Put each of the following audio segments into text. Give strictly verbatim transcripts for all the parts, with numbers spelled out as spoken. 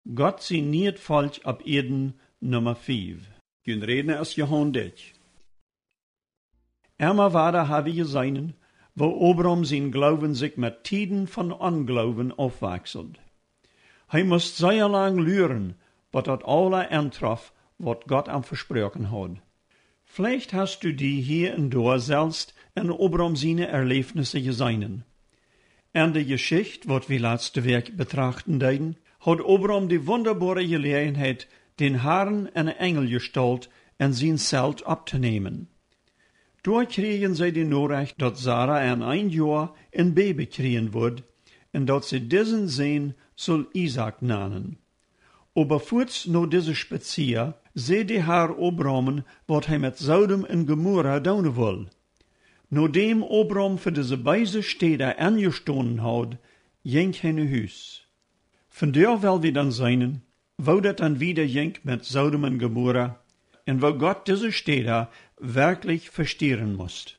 Gott sien niet Volkj opp Ieed, Numma fief. Jun Rädna es Johan Dyck. Emma wada ha wie jeseenen, woo Abram sien Gloowen sikj met Tieden von Ongloowen aufwakjseld. Hee must sea lang luren, bat daut aula entrof, waut Gott am vesproaken haud. Veleicht hast du die hia un doa selfst en Abram siene Erläwnissen jeseenen. En de Jeschicht, waut wie latste Wäakj betrachten deeden, haud Abram de wundaboare Jeläajenheit, dän Harn en Enjeljestalt en sien Zelt opptonämen. Doa kjrieejen see de Norecht, daut Sara en een Joa een Bäbe kjrieen wudd, un daut see disen Sän sull Isaak nanen. Oba fuaz no dise Spazia säd de Har Abram, waut hee met Sodom un Gomorra doonen wull. Nodäm Abram fa dise beese Städa enjestonen haud, jinkj hee no Hus. Vondoag well wie dan seenen, woo daut dan wieda jinkj met Sodom un Gomorra, un woo Gott dise Städa werkjlich vestieren must.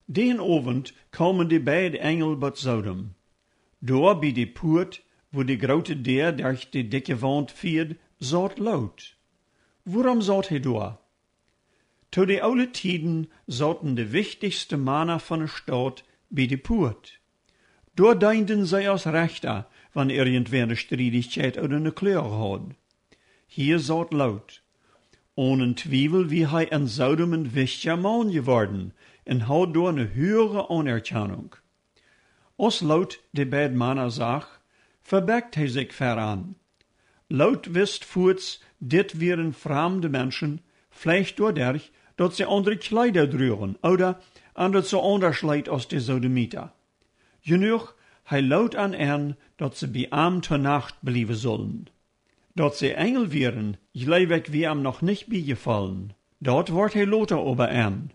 Dän Owent kaumen de beid Enjel bat Sodom. Doa bie de Puat, wua de groote Däa derch de dikje Waunt fieed, saut Lot. Wuarom saut hee doa? To de oole Tieden sauten de wichtichste Mana von de Staut bie de Puat. Doa deenden see aus Rechta, wan irjentwäa ne Striedichkjeit ooda ne Kloag haud. Hia saut Lot. Onen Twiewel wia hee en Sodom een wichtja Maun jeworden un haud doa ne huage Aunerkjanunk. Aus Lot de beid Mana sach, vebekjt hee sikj ver an. Lot wist fuaz, dit wieren framde Menschen, veleicht doaderch, daut see aundre Kjleeda druagen ooda an daut soo aundasch leet aus de Sodomieta. Jenuach, hee lood an en, daut see bie am to Nacht bliewen sullen. Daut see Enjel wieren, jleew ekj, wia am noch nich biejefollen. Daut wort hee lota oba en.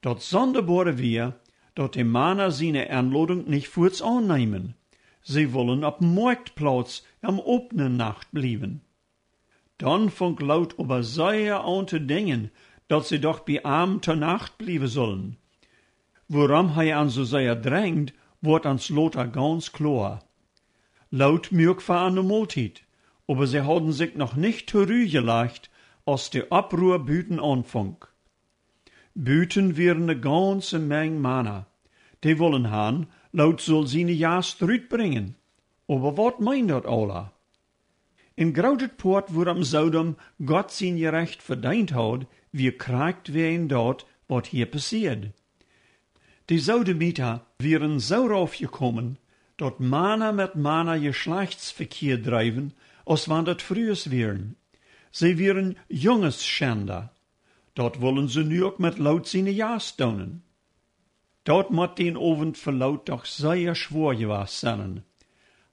Daut Sondaboare wia, daut de Mana siene Enlodunk nich fuaz aunneemen. See wullen oppem Moaktplauz em Opnen Nacht bliewen. Dan funk Lot oba sea aun to dinjen, daut see doch bie am to Nacht bliewen sullen. Wuarom hee an soo sea drenjd, woat ons lota gaunz kloa. Lot muak fa an ne Moltiet, oba see hauden sikj noch nich to Ru jelajcht, aus de Oppruhr buten aunfunk. Buten wieren ne gaunze Menj Mana. Dee wullen han, Lot sull siene Jast rutbrinjen. Oba waut meend daut aula? Een grootet Poat, wuarom Sodom Gott sien Jerecht vedeent haud, wia krakjt wäajen daut, waut hia passieed. De Sodomieta wieren soo rauf jekomen, daut Mana met Mana Jeschlajchtsvekjia dreewen, aus wan daut Frues wieren. See wieren Jungesschenda. Daut wullen see nu uk met Lot siene Jast doonen. Daut mott dän Owent fa Lot doch sea schwoa jewast sennen.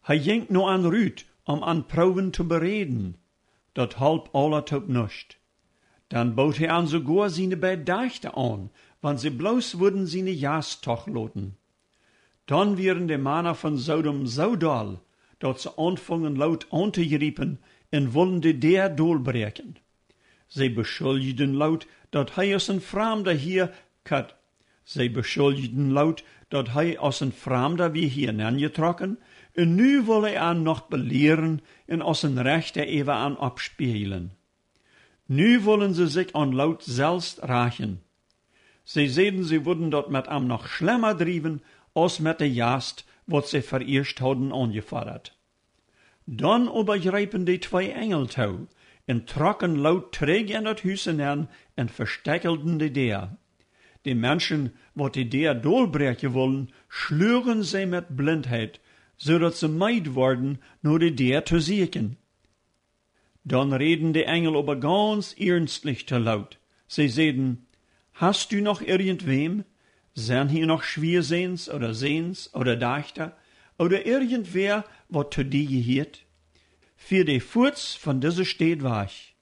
Hee jinkj no an rut, om an proowen to beräden. Daut holp aula toop nuscht. Dan bood hee an soogoa siene beid Dajchta aun, wan see bloos wudden siene Jast doch loten. Dan wieren de Mana von Sodom soo doll, daut see aunfungen Lot auntojriepen un wullen de Däa dolbräakjen. See beschuljden Lot, daut hee aus een Framda hia kjeem. See beschuljden Lot, daut hee aus een Framda wia hia nenjetrocken, un nu wull hee an noch belieren un aus een Rechta äwa an oppspäajlen. Nu wullen see sikj aun Lot selfst rajchen. See säden, see wudden daut met am noch schlemma driewen, aus met de Jast, waut see veieescht hauden aunjefodat. Dan oba jreepen de twee Enjel too un trocken Lot trigj en daut Hus nenn un vestekjelden de Däa. De Menschen, waut de Däa dolbräakjen wullen, schluagen see met Blintheit, soo daut see meed worden, no de Däa to sieekjen. Dan räden de Enjel oba gaunz iernstlich to Lot. See säden: Hast du noch irjentwäm? Sent hia noch Schwiasäns ooda Säns ooda Dajchta ooda irjentwäa, waut to die jehieet? Fia dee fuaz von dise Städ wajch.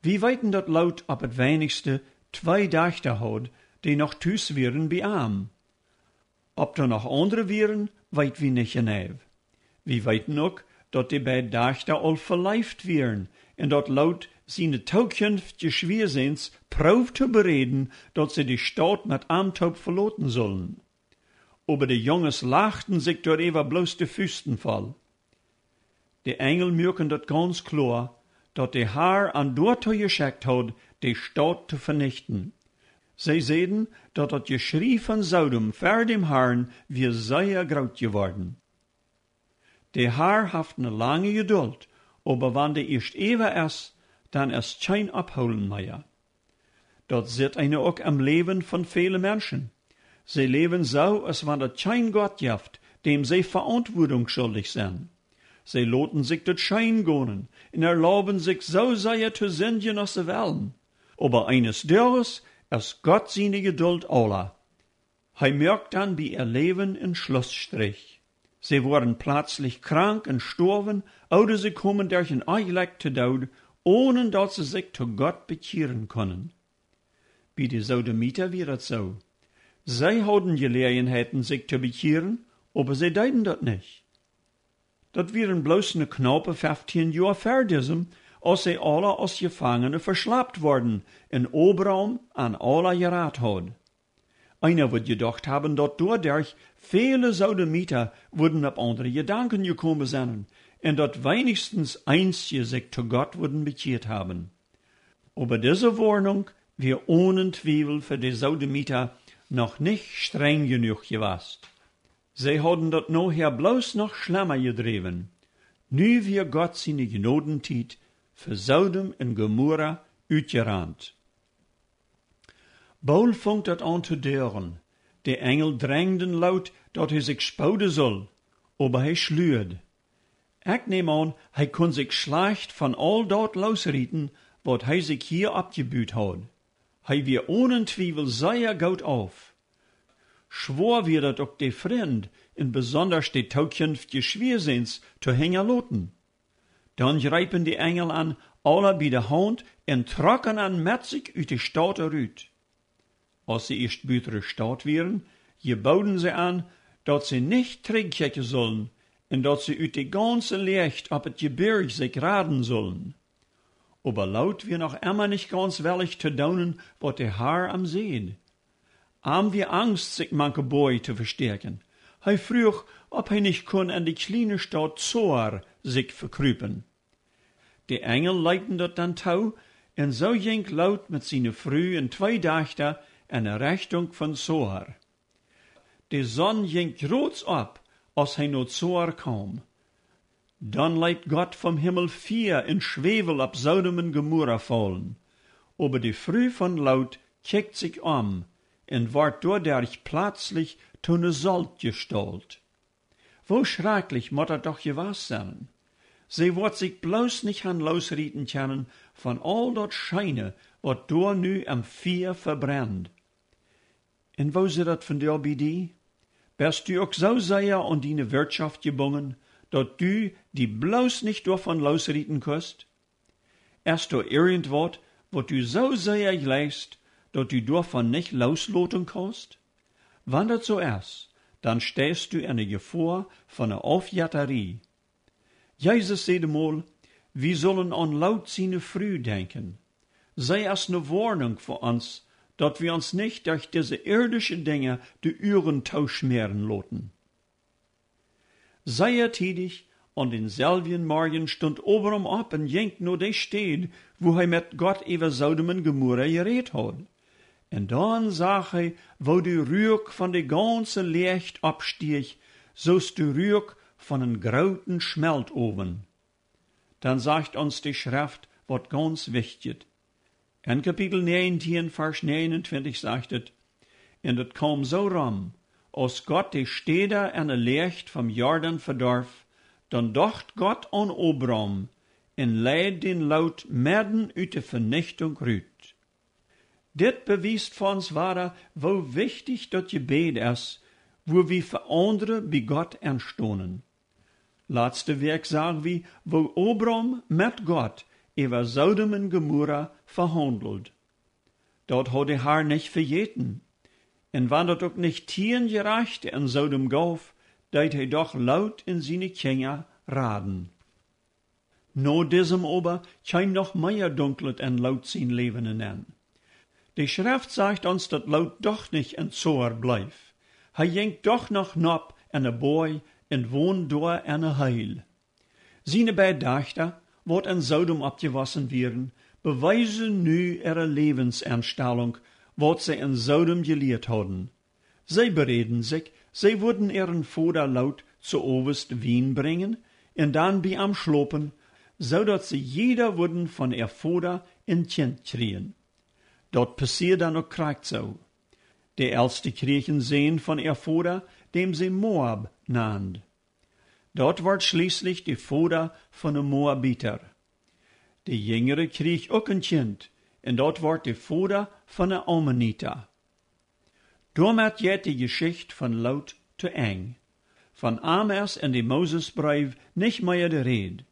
Wie weeten, daut Lot opp et weinichste twee Dajchta haud, dee noch tus wieren bie am. Auf doa noch aundre wieren, weet wie nich jeneiw. Wie weeten uk, daut de beid Dajchta aul veleeft wieren un daut Lot siene tookjinftje Schwiasäns proowd to beräden, daut see de Staut met am toop veloten sullen. Oba de Junges lachten sikj doaräwa bloos de Fusten voll. De Enjel muaken daut gaunz kloa, daut de Har an doatoo jeschekjt haud, de Staut to venichten. See säden, daut daut Jeschrie von Sodom ver däm Harn wia sea groot jeworden. De Har haft ne lange Jedult, oba wan dee ieescht äwa es, dan es kjeen Ophoolen mea. Daut sitt eena uk em Läwen von väle Menschen. See läwen soo, aus wan daut kjeen Gott jeft, däm see Veauntwuatunk schuldich sent. See loten sikj daut scheen gonen un erlauben sikj soo sea to sindjen aus see wellen. Oba eenes Doages es Gott siene Jedult aula. Hee moakt dan bie äa Läwen een Schlussstrich. See woaren plazlich krank un stoawen, ooda see komen derch een Onjlekj to Doot, onen daut see sikj to Gott bekjieren kunnen. Bie de Sodomita wia daut soo. See hauden Jeläajenheiten sikj to bekjieren, oba see deeden daut nich. Daut wieren bloos ne knaupe feftieen Joa ver disem, aus see aula aus Jefangene veschlapt worden un Abram an aula jerat haud. Eena wudd jedocht haben, daut doaderch väle Sodomita wudden opp aundre Jedanken jekomen sennen un daut weenichstens eenje sikj to Gott wudden bekjieet haben. Oba dise Woarnunk wia onen Twiewel fa de Sodomita noch nich strenj jenuach jewast. See hauden daut nohäa bloos noch schlemma jedräwen. Nu wia Gott siene Jnodentiet fa Sodom un Gomorra utjerant. Boolt funk daut aun to doagen. De Enjel drenjden Lot, daut hee sikj spooden sull, oba hee schluad. Ekj näm aun, hee kunn sikj schlajcht von aul daut loosrieten, waut hee sikj hia oppjebut haud. Hee wia onen Twiewel sea goot auf. Schwoa wia daut uk, de Frind un besondasch de tookjinftje Schwiasäns to hinjaloten. Dan jreepen de Enjel an aula bie de Haunt un trocken an met sikj ut de Staut rut. Aus see ieescht buta de Staut wieren, jebooden see an, daut see nich trigjkjikjen sullen un daut see ut de gaunze Läajcht opp daut Jebirj sikj raden sullen. Oba Lot wia noch emma nich gaunz wellich to doonen, waut de Har am säd. Am wia angst, sikj mank de Boaj to vestäakjen. Hee fruach, auf hee nich kunn en de kjliene Staut Zoar sikj vekrupen. De Enjel leeten daut dan too, un soo jinkj Lot met siene Fru un twee Dajchta en de Rechtunk von Zoar. De Sonn jinkj jrods opp, aus hee no Zoar kaum. Dan leet Gott vom Himmel Fia un Schwäwel opp Sodom un Gomorra faulen. Oba de Fru von Lot kjikjt sikj om un woat doaderch plazlich to ne Soltjestault. Woo schrakjlich mott daut doch jewast sennen! See woat sikj bloos nich han loosrieten kjennen von aul daut scheene, waut doa nu em Fia vebrend. Un woo sitt daut vondoag bie die? Best du uk soo sea aun diene Wirtschoft jebungen, daut du die bloos nich doavon loosrieten kaust? Es doa irjentwaut, waut du soo sea jleichst, daut du doavon nich loosloten kaust? Wan daut soo es, dan steist du en de Jefoa von ne Aufjetarie. Jesus säd emol, wie sullen aun Lot siene Fru denkjen. See es ne Woarnunk fa ons, daut wie ons nich derch dise irdische Dinja de Uagen tooschmäaren loten. Sea tiedich aun dänselwjen Morjen stunt Abram opp un jinkj no de Städ, wua hee met Gott äwa Sodom un Gomorra jerät haud. Un dan sach hee, woo de Ruak von de gaunze Läajcht oppsteech, soo aus de Ruak von een grooten Schmeltowen. Dan sajcht ons de Schreft waut gaunz wichtjet. En Kapitel näajentieen, Varsch näajenuntwintich sajcht et: Un et kaum soo rom, aus Gott de Städa en de Läajcht vom Jordan vedorf, dan docht Gott aun Abram un leid dän Lot medden ut de Venichtunk rut. Dit bewiest fa ons wada, woo wichtich daut Jebäd es, wua wie fa aundre bie Gott enstonen. Latste Wäakj sagen wie, woo Abram met Gott äwa Sodom un Gomorra vehaundeld. Daut haud de Har nich vejäten. Un wan daut uk nich tieen Jerajchte en Sodom gauf, deed hee doch Lot un siene Kjinja raden. No disem oba kjeem noch mea Dunklet en Lot sien Läwen enenn. De Schreft sajcht ons, daut Lot doch nich en Zoar bleef. Hee jinkj doch noch nopp en de Boaj un wond doa en ne Heel. Siene beid Dajchta, waut en Sodom oppjewossen wieren, bewiesen nu äare Läwensenstalunk, waut see en Sodom jelieet hauden. See beräden sikj, see wudden äaren Voda Lot soo owes Wien brinjen un dan bie am schlopen, soo daut see jieda wudden von äa Voda een Kjint kjrieen. Daut passieed dan uk krakjt soo. De elste kjrieech een Sän von äa Voda, däm see Moab nand. Daut wort schlieslich de Voda von de Moabita. De jinjre kjrieech uk een Kjint, un daut wort de Voda von de Ammonita. Doamet jeit de Jeschicht von Lot to Enj. Von am es en de Mosesbreew nich mea de Räd.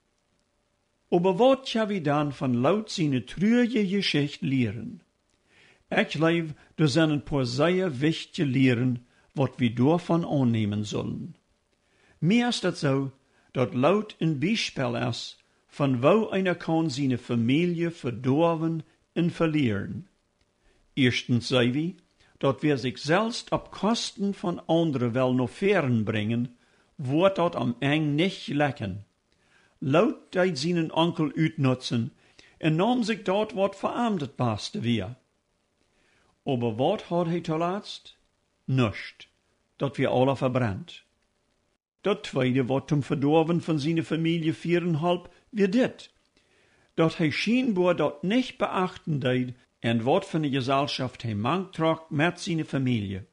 Oba waut kjenn wie dan von Lot siene truaje Jeschicht lieren? Ekj jleew, doa sent een poa sea wichtje Lieren, waut wie doavon aunnämen sullen. Mie es daut soo, daut Lot een Biespel es von woo eena kaun siene Famielje vedoawen un velieren. Ieeschtens see wie, daut wäa sikj selfst opp Kosten von aundre well no väaren brinjen, woat daut aum Enj nich jlekjen. Lot deed sienen Onkel utnutzen un naum sikj daut, waut fa am daut baste wia. Oba waut haud hee toolatst? Nuscht. Daut wia aula vebrent. Daut tweede, waut toom Vedoawen von siene Famielje fieren holp, wia dit: daut hee schienboa daut nich beachten deed, en waut fa ne Jesalschoft hee mank trock met siene Famielje.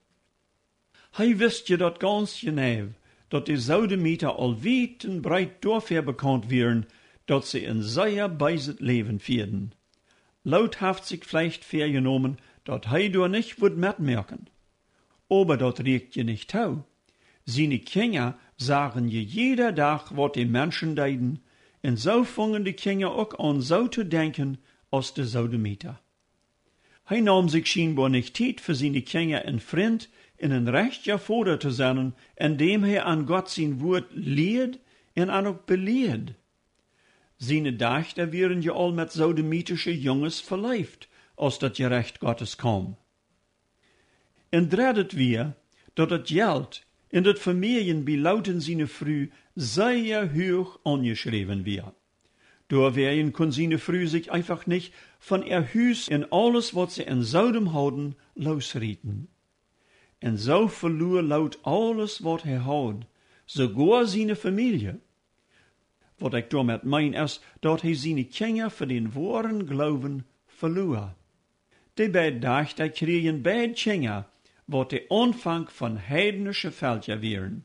Hee wist je daut gauns jeneiw, daut de Sodomita aul wiet un breet doafäa bekaunt wieren, daut see een sea beeset Läwen fieeden. Lot haft sikj veleicht väajenomen, daut hee doa nich wudd metmoaken. Oba daut rieekjt je nich too. Siene Kjinja sagen je jieda Dach, waut de Menschen deeden, un soo fungen de Kjinja uk aun soo to denkjen aus de Sodomita. Hee naum sikj schienboa nich Tiet, fa siene Kjinja een Frint un een rajchta Voda to sennen, en däm hee aun Gott sien Wuat lieed un an uk belieed. Siene Dajchta wieren je aul met sodomitische Junges veleeft, aus daut Jerecht Gottes kaum. Un dreddet wia, daut daut Jelt un daut Vemäajen bie Lot un siene Fru sea huach aunjeschräwen wia. Doawäajen kunn siene Fru sikj eefach nich von äa Hus un aules, waut see en Sodom hauden, loosrieten. Un soo velua Lot aules, waut hee haud, soogoa siene Famielje. Waut ekj doamet meen es, daut hee siene Kjinja fa dän woaren Gloowen velua. De beid Dajchta kjrieejen beid Kjinja, waut de Aunfank von heidnische Velkja wieren.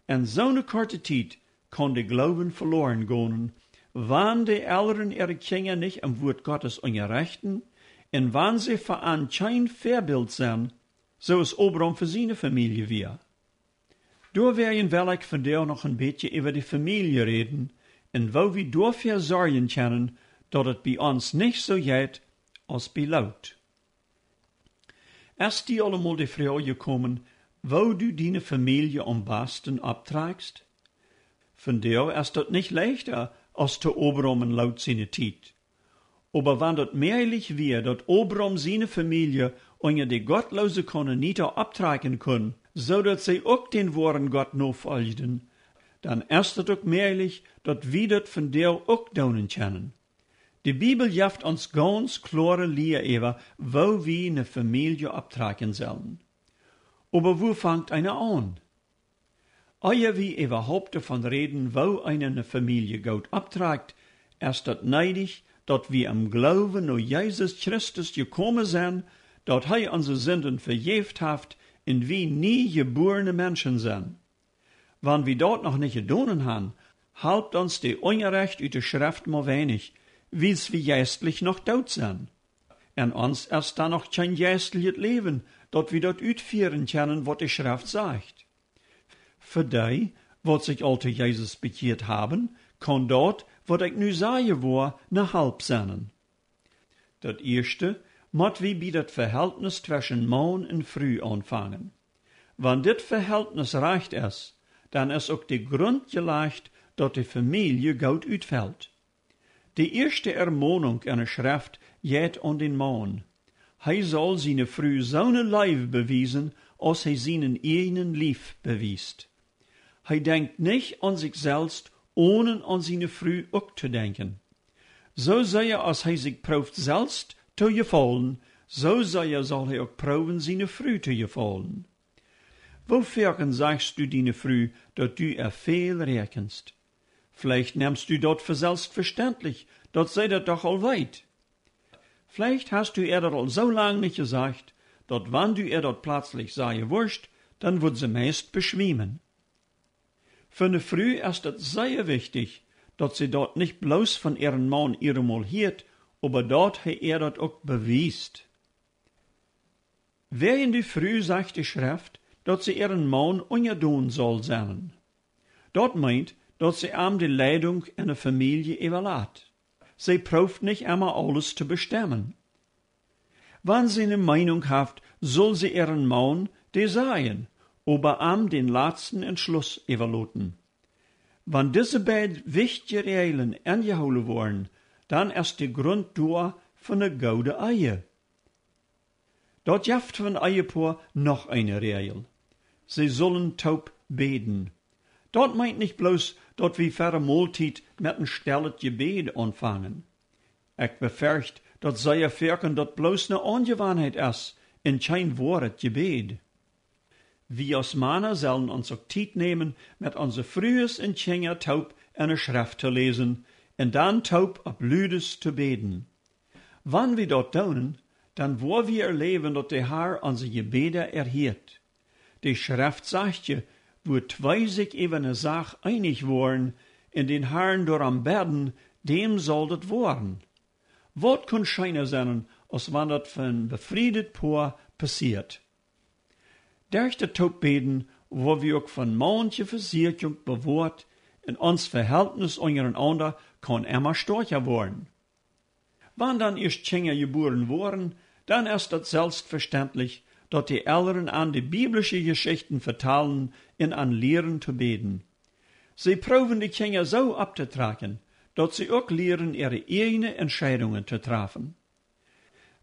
En soone korte Tiet kaun de Gloowen veloaren gonen, wan de Elren äare Kjinja nich em Wuat Gottes unjarechten un wan see fa an kjeen Väabilt sent, soo aus Abraham fa siene Famielje wia. Doawäajen well ekj vondoag noch een bät äwa de Famielje räden un woo wie doafäa sorjen kjennen, daut et bie ons nich soo jeit aus bie Lot. Es die aul emol de Froag jekomen, woo du diene Famielje aum basten opptrakjst? Vondoag es daut nich leichta aus to Abraham un Lot siene Tiet. Oba wan daut mäajlich wia, daut Abraham siene Famielje unja de gottloose Kanaanita opptrakjen kunn, soo daut see uk dän woaren Gott nofoljden, dan es daut uk mäajlich, daut wie daut vondoag uk doonen kjennen. De Bibel jeft ons gauns kloare Lia äwa, woo wie ne Famielje opptrakjen sellen. Oba wua fangt eena aun? Ea wie äwahaupt doavon räden, woo eena ne Famielje goot opptrakjt, es daut needich, daut wie em Gloowen no Jesus Christus jekomen sent, daut hee onse Sinden vejäft haft un wie nie jebuarne Menschen sent. Wan wie daut noch nich jedonen han, halpt ons de Unjarecht ut de Schreft mau weinich, wiels wie jeistlich noch doot sent. En ons es dan noch kjeen jeistlichet Läwen, daut wie daut utfieren kjennen, waut de Schreft sajcht. Fa dee, waut sikj aul to Jesus bekjieet haben, kaun daut, waut ekj nu sajen woa, ne Halp sennen. Daut ieeschte mott wie bie daut Verhältnis tweschen Maun un Fru aunfangen. Wan dit Verhältnis rajcht es, dan es uk de Grunt jelajcht, daut de Famielje goot utfelt. De ieeschte Ermonunk enne Schreft jeit aun dän Maun. Hee saul siene Fru soone Leew bewiesen, aus hee sienen ieejnen Lief bewiest. Hee denkjt nich aun sikj selfst onen aun siene Fru uk to denkjen. Soo sea aus hee sikj prooft selfst to jefaulen, soo sea saul hee uk proowen siene Fru to jefaulen. Woo foaken sajchst du diene Fru, daut du äa väl räakjenst? Veleicht nemst du daut fa selfstvestentlich, daut see daut doch aul weet. Veleicht hast du äa daut aul soo lang nich jesajcht, daut wan du äa daut plazlich sajen wurscht, dan wudd see meist beschwiemen. Fa ne Fru es daut sea wichtich, daut see daut nich bloos von äaren Maun eenjemol hieet, oba daut hee äa daut uk bewiest. Wäajen de Fru sajcht de Schreft, daut see äaren Maun unjadon saul sennen. Daut meent, daut see am de Leidunk en de Famielje äwalat. See prooft nich emma aules to bestemmen. Wan see ne Meenunk haft, sull see äaren Maun dee sajen, oba am dän latsten Entschluss äwaloten. Wan dise beid wichtje Räajlen enjehoolen woaren, dan es de Grunt doa fa ne goode Ehe. Daut jeft fa een Ehepoa noch eene Räajel. See sullen toop bäden. Daut meent nich bloos, daut wie ver de Moltiet met een stellet Jebäd aunfangen. Ekj befercht, daut sea foaken daut bloos ne Aunjewanheit es un kjeen woaret Jebäd. Wie aus Mana sellen ons uk Tiet nämen, met onse Frues un Kjinja toop enne Schreft to läsen un dan toop opp ludes to bäden. Wan wie daut doonen, dan woa wie erläwen, daut de Har onse Jebäda erhieet. De Schreft sajcht je, wua twee sikj äwa ne Sach eenich woaren un dän Harn doarom bäden, däm saul daut woaren. Waut kunn scheena sennen, aus wan daut fa een befriedet Poa passieet? Derch daut Toopbäden woa wie uk von maunche Vesieekjunk bewoat un ons Vehältnis unjarenaunda kaun emma stoakja woaren. Wan dan ieescht Kjinja jebuaren woaren, dan es daut selfstvestentlich, daut de Elren an de biblische Jeschichten vetalen un an lieren to bäden. See proowen de Kjinja soo opptotrakjen, daut see uk lieren äare ieejne Entscheidungen to trafen.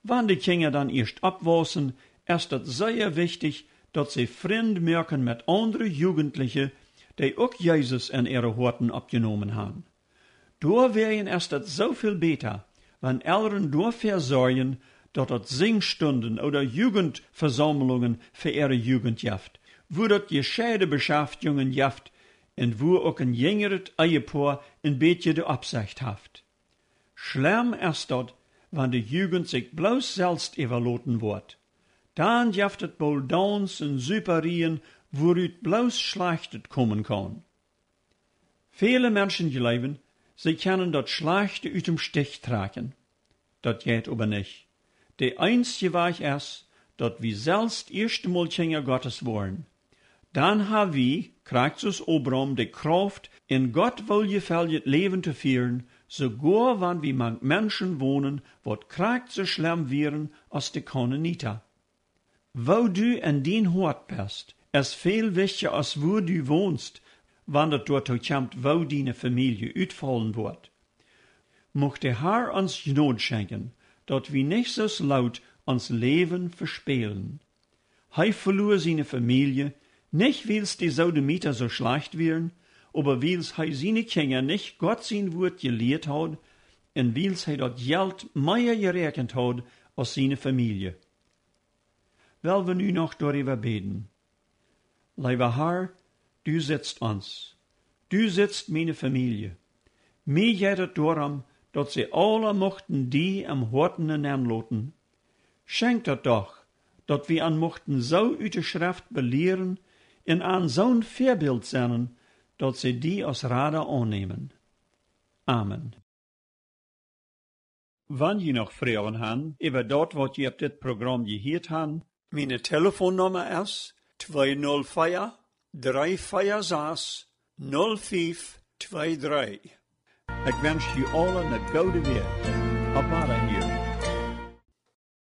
Wan de Kjinja dan ieescht oppwausen, es daut sea wichtich, daut see Frind moaken met aundre Jugentliche, dee uk Jesus en äare Hoaten oppjenomen han. Doawäajen es daut soo väl bäta, wan Elren doafäa sorjen, daut daut Sinjstunden ooda Jugendvesaumlungen fa äare Jugent jeft, wua daut jescheide Beschaftjungen jeft un wua uk een jinjret Ehepoa een bät de Oppsecht haft. Schlemm es daut, wan de Jugent sikj bloos selfst äwaloten woat. Dan jeft et boolt Dauns un Suparieen, wuarut bloos Schlajchtet komen kaun. Väle Menschen jleewen, see kjennen daut Schlajchte ut dem Stich trakjen. Daut jeit oba nich. De eensje Wajch es, daut wie selfst ieescht mol Kjinja Gottes woaren. Dan ha wie, krakjt soo aus Abraham, de Krauft, een Gott wooljefelljet Läwen to fieren, soogoa wan wie mank Menschen wonen, waut krakjt soo schlemm wieren aus de Kanaanita. Woo du en dien Hoat best, es väl wichtja aus wua du wonst, wan daut doatoo kjemt, woo diene Famielje utfaulen woat. Mucht de Har ons Jnod schenkjen, daut wie nich soo aus Lot ons Läwen vespälen. Hee velua siene Famielje, nich wiels de Sodomieta soo schlajcht wieren, oba wiels hee siene Kjinja nich Gott sien Wuat jelieet haud un wiels hee daut Jelt mea jeräakjent haud aus siene Famielje. Well wie nu noch doaräwa bäden. Leewa Har, du sitst ons. Du sitst miene Famielje. Mie jeit et doarom, daut see aula muchten die em Hoaten nenloten. Schenkj daut doch, daut wie an muchten soo ut de Schreft belieren un an soon Väabilt sennen, daut see die aus Rada aunnämen. Amen. Wan jie noch Froagen han äwa daut, waut jie opp dit Program jehieet han, miene Telefonnumma es twee null fia, dree fia sas, null fief twee dree. Ekj wensch jie aula ne goode Wäakj. Opp Wadahieren.